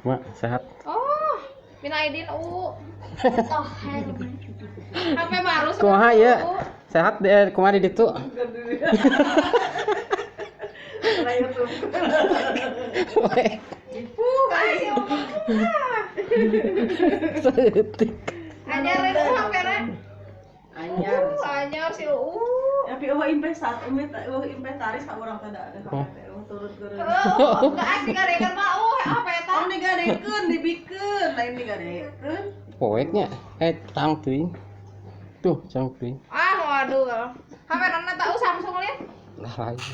Mak, sehat? Oh, minal aidin, U. Oh, hai. HP baru. Kumaha ya? Sehat deh, kumaha di ditu? Saeutik. Anyar itu HP na. Anyar. Anyar si U. Tapi eueuh investasi, eueuh inventaris ka urang teh da ada Oh. HP eueuh turut-turut. Oh, enggak asik digadekeun mah HP eta. Tong digadekeun, dibikeun, lain digadekeun. Poeknya eh tang teuing. Tuh, cang teuing. Ah, waduh. HP nana tahu Samsung lihat. Lah lain.